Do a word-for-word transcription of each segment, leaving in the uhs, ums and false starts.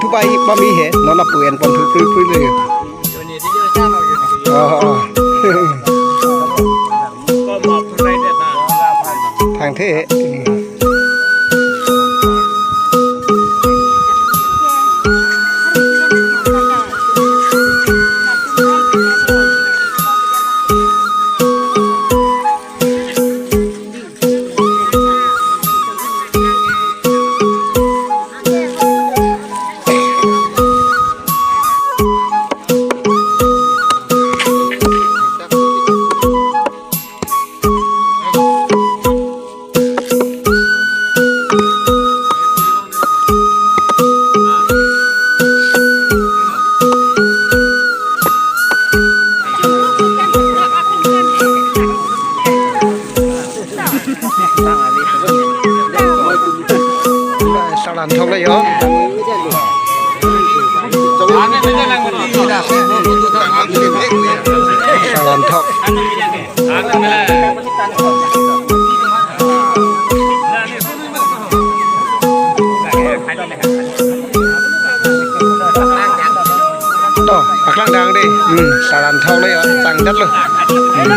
Thupai pami he, non apu en pon thu pui pui le. Oh. Thang the. Salan thok le yo. Salan thok. To, paklang dang dei. Hmm, salan thok le yo, tangdet lo. Hmm.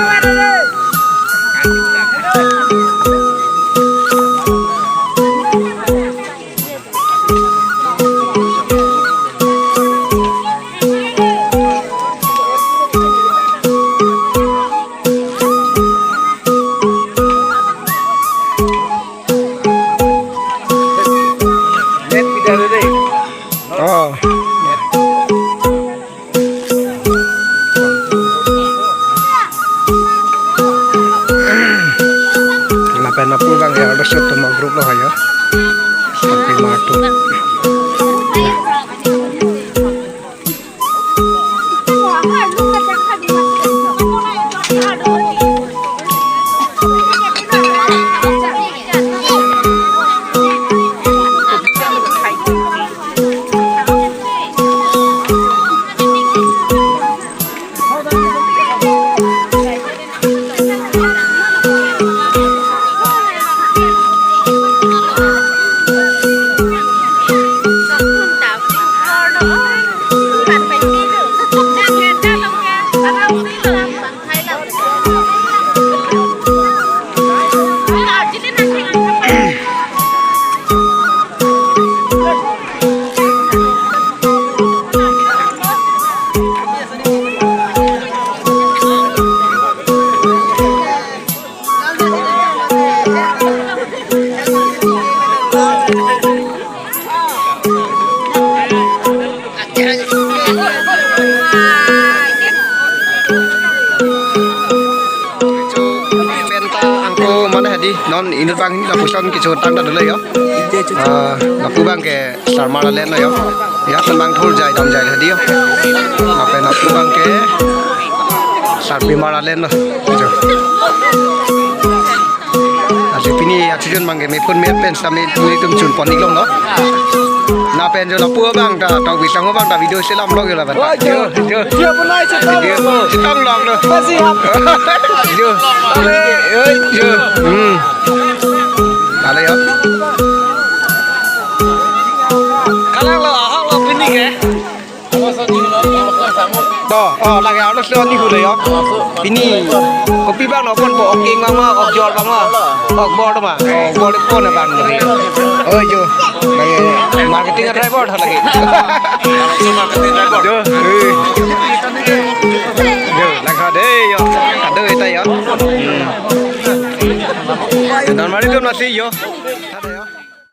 Oh. Lapen apu abang ya, ada satu ma group lo ya. Sampai ma tu. Penta angko mane hadi non inut abang lapuson kecho tangdet dolo yo. Ah, lapu abang ke Sarmar Lalen lo yo. Ya, tembang thur jai dam jai hadi yo. Lapen lapu abang ke Sarpimar Lalen lo. Kecho. Lasi pini achijon abang ke me phone me pen sami puni tum chun pon iklong lo. Lapen jo lapu abang ta, tau bisang abang ta video selam lo yo lapen. Wah, jo. Jo, jo. Dia pun naik cetong. Video lo. Cetong long lo. Masih hap. Jo. Oi, jo. Hmm. Kali yo. Kalang lo, ahok lo pini ke. To, oh, lagi arloso ni hule yo. Pini kopi abang no ponpo, ok ing abang ma, ok jor abang ma, ok bor ma, ok bor pon abang ni. Oh, jo. Lagi marketing driver tha lagi. Jo, eh. Jo, langkha dei yo. Kado eta yo. Hmm. Normally tu masih yo.